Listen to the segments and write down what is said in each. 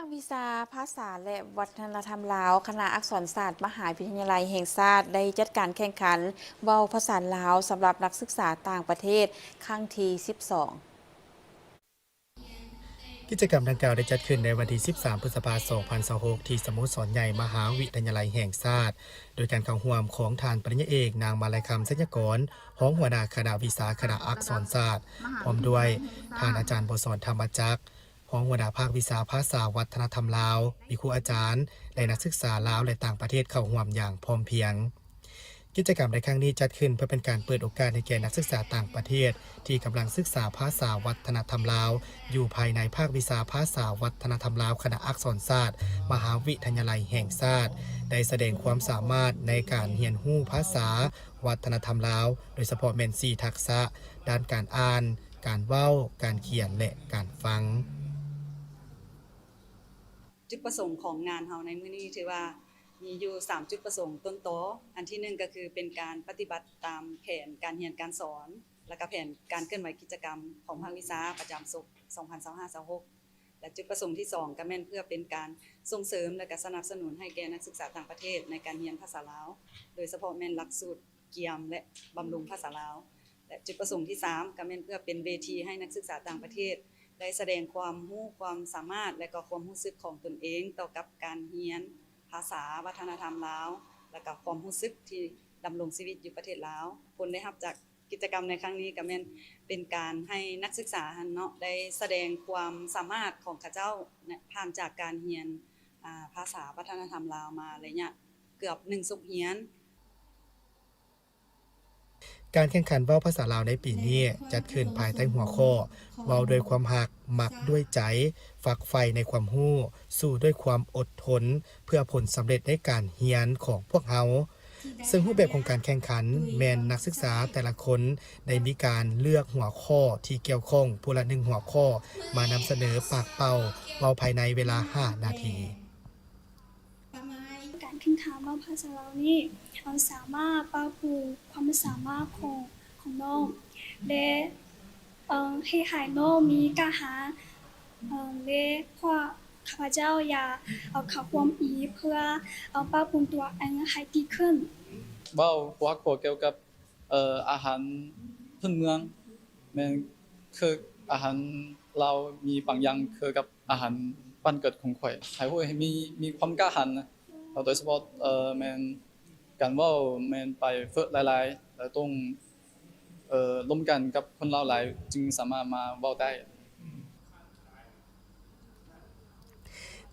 ວິຊາພາສາ ແລະ ວັດທະນະທຳລາວ ຄະນະອັກສອນສາດ ມະຫາວິທະຍາໄລແຫ່ງຊາດ ໄດ້ຈັດການແຂ່ງຂັນເວົ້າພາສາລາວ ສຳລັບນັກສຶກສາຕ່າງປະເທດ ຄັ້ງທີສິບສອງ. ກິດຈະກຳດັ່ງກ່າວໄດ້ຈັດຂຶ້ນໃນວັນທີສິບສາມ ພຶດສະພາ ສອງພັນຊາວຫົກ ທີ່ສະໂມສອນໃຫຍ່ມະຫາວິທະຍາໄລແຫ່ງຊາດ ໂດຍການເຂົ້າຮ່ວມຂອງທ່ານປະລິນຍາເອກ ນາງມາລັຍຄຳ ໄຊຍະກອນ ຮອງຫົວໜ້າຄະນະວິຊາຄະນະອັກສອນສາດ, ພ້ອມດ້ວຍທ່ານອາຈານ ບົວສອນ ທຳມະຈັກ ຮອງຫົວໜ້າພາກວິຊາພາສາວັດທະນະທຳລາວ, ມີຄູອາຈານ ແລະ ນັກສຶກສາລາວ ແລະ ຕ່າງປະເທດເຂົ້າຮ່ວມຢ່າງພ້ອມພຽງ. ກິດຈະກຳໃນຄັ້ງນີ້ຈັດຂຶ້ນເພື່ອເປັນການເປີດໂອກາດໃຫ້ແກ່ນັກສຶກສາຕ່າງປະເທດ ທີ່ກຳລັງສຶກສາພາສາວັດທະນະທຳລາວ ຢູ່ພາຍໃນພາກວິຊາພາສາວັດທະນະທຳລາວ ຄະນະອັກສອນສາດ ມະຫາວິທະຍາໄລແຫ່ງຊາດ ໄດ້ສະແດງຄວາມສາມາດໃນການຮຽນຮູ້ພາສາວັດທະນະທຳລາວ, ໂດຍສະເພາະແມ່ນສີ່ທັກສະ ດ້ານການອ່ານ, ການເວົ້າ, ການຂຽນ ແລະ ການຟັງ. ຈຸດປະສົງຂອງງານເຮົາໃນມື້ນີ້ຖືວ່າມີຢູ່ສາມຈຸດປະສົງຕົ້ນຕໍ. ອັນທີໜຶ່ງກໍຄືເປັນການປະຕິບັດຕາມແຜນການຮຽນການສອນ ແລະກະແຜນການເຄື່ອນໄຫວກິດຈະກຳຂອງພາກວິຊາປະຈຳສົກ ສອງພັນຊາວຫ້າ ຊາວຫົກ ແລະ ຈຸດປະສົງທີສອງກໍແມ່ນເພື່ອເປັນການສົ່ງເສີມ ແລະກະສະໜັບສະໜູນໃຫ້ແກ່ນັກສຶກສາຕ່າງປະເທດໃນການຮຽນພາສາລາວ ໂດຍສະເພາະແມ່ນຫຼັກສູດກຽມ ແລະ ບຳລຸງພາສາລາວ ແລະ ຈຸດປະສົງທີສາມກໍແມ່ນເພື່ອເປັນເວທີໃຫ້ນັກສຶກສາຕ່າງປະເທດໄດ້ສະແດງຄວາມຮູ້ຄວາມສາມາດ ແລະ ກໍຄວາມຮູ້ສຶກຂອງຕົນເອງຕໍ່ກັບການຮຽນພາສາວັດທະນະທຳລາວ ແລະ ກໍຄວາມຮູ້ສຶກທີ່ດຳລົງຊີວິດຢູ່ປະເທດລາວ. ຜົນໄດ້ຮັບຈາກກິດຈະກຳໃນຄັ້ງນີ້ກໍແມ່ນເປັນການໃຫ້ນັກສຶກສາຫັ້ນເນາະ ໄດ້ສະແດງຄວາມສາມາດຂອງເຂົາເຈົ້າ ຜ່ານຈາກການຮຽນ ອາ ພາສາວັດທະນະທຳລາວມາໄລຍະເກືອບໜຶ່ງສົກຮຽນ. ການແຂ່ງຂັນເວົ້າພາສາລາວໃນປີນີ້ ຈັດຂຶ້ນພາຍໃຕ້ຫົວຂໍ້ ເວົ້າດ້ວຍຄວາມຮັກ, ມັກດ້ວຍໃຈ, ຝັກໃຝ່ໃນຄວາມຮູ້, ສູ້ດ້ວຍຄວາມອົດທົນ ເພື່ອຜົນສຳເລັດໃນການຮຽນຂອງພວກເຮົາ. ເຊິ່ງຮູບແບບຂອງການແຂ່ງຂັນແມ່ນນັກສຶກສາແຕ່ລະຄົນໄດ້ມີການເລືອກຫົວຂໍ້ທີ່ກ່ຽວຂ້ອງຜູ້ລະໜຶ່ງຫົວຂໍ້ ມານຳສະເໜີປາກເປົ່າເວົ້າພາຍໃນເວລາຫ້ານາທີ. ການແຂ່ງຂັນເວົ້າພາສາລາວນີ້ ເຮົາສາມາດປັບປຸງຄວາມສາມາດຂອງ ຂອງນ້ອງ ແລະ ເອີ ເຮັດໃຫ້ນ້ອງມີກ້າຫານ ເອີ ແລະ ເພາະຂ້າພະເຈົ້າຢາກເຂົ້າຮ່ວມອີກ ເພື່ອປັບປຸງຕົວເອງໃຫ້ດີຂຶ້ນ. ເວົ້າຫົວຂໍ້ກ່ຽວກັບ ເອີ ອາຫານພື້ນເມືອງ ແມ່ນຄືອາຫານລາວມີບາງຢ່າງຄືກັບອາຫານບ້ານເກີດຂອງຂ້ອຍ ໃຫ້ຮູ້ໃຫ້ມີ ມີຄວາມກ້າຫານນະ ແລ້ວໂດຍສະເພາະ ເອີ ແມ່ນການເວົ້າແມ່ນໄປຝຶກຫຼາຍໆ ແລ້ວຕ້ອງ ເອີ ລົມກັນກັບຄົນລາວຫຼາຍ ຈຶ່ງສາມາດມາເວົ້າໄດ້.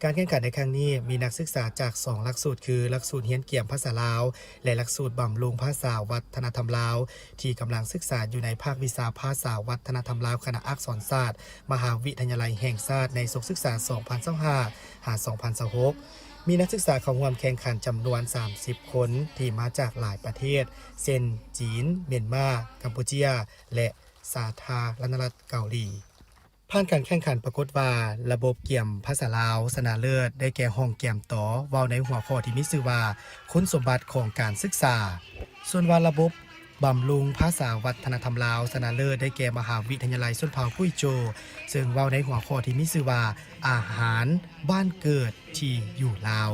ການແຂ່ງຂັນໃນຄັ້ງນີ້ ມີນັກສຶກສາຈາກສອງຫຼັກສູດ ຄື ຫຼັກສູດຮຽນກຽມພາສາລາວ ແລະ ຫຼັກສູດບຳລຸງພາສາວັດທະນະທຳລາວ ທີ່ກຳລັງສຶກສາຢູ່ໃນພາກວິຊາພາສາວັດທະນະທຳລາວ ຄະນະອັກສອນສາດ ມະຫາວິທະຍາໄລແຫ່ງຊາດ ໃນສົກສຶກສາ ສອງພັນຊາວຫ້າ ຫາ ສອງພັນຊາວຫົກ ມີນັກສຶກສາເຂົ້າຮ່ວມແຂ່ງຂັນຈຳນວນສາມສິບຄົນ ທີ່ມາຈາກຫຼາຍປະເທດ ເຊັ່ນ ຈີນ, ມຽນມາ, ກຳປູເຈຍ ແລະ ສາທາລະນະລັດເກົາຫຼີ. ຜ່ານການແຂ່ງຂັນປາກົດວ່າ ລະບົບກຽມພາສາລາວຊະນະເລີດໄດ້ແກ່ຫ້ອງກຽມຕໍ ເວົ້າໃນຫົວຂໍ້ທີ່ມີຊື່ວ່າ ຄຸນສົມບັດຂອງການສຶກສາ. ສ່ວນວ່າລະບົບບຳລຸງພາສາວັດທະນະທຳລາວຊະນະເລີດໄດ້ແກ່ມະຫາວິທະຍາໄລຊົນເຜົ່າກຸຍໂຈ ເຊິ່ງເວົ້າໃນຫົວຂໍ້ທີ່ມີຊື່ວ່າ ອາຫານບ້ານເກີດທີ່ຢູ່ລາວ.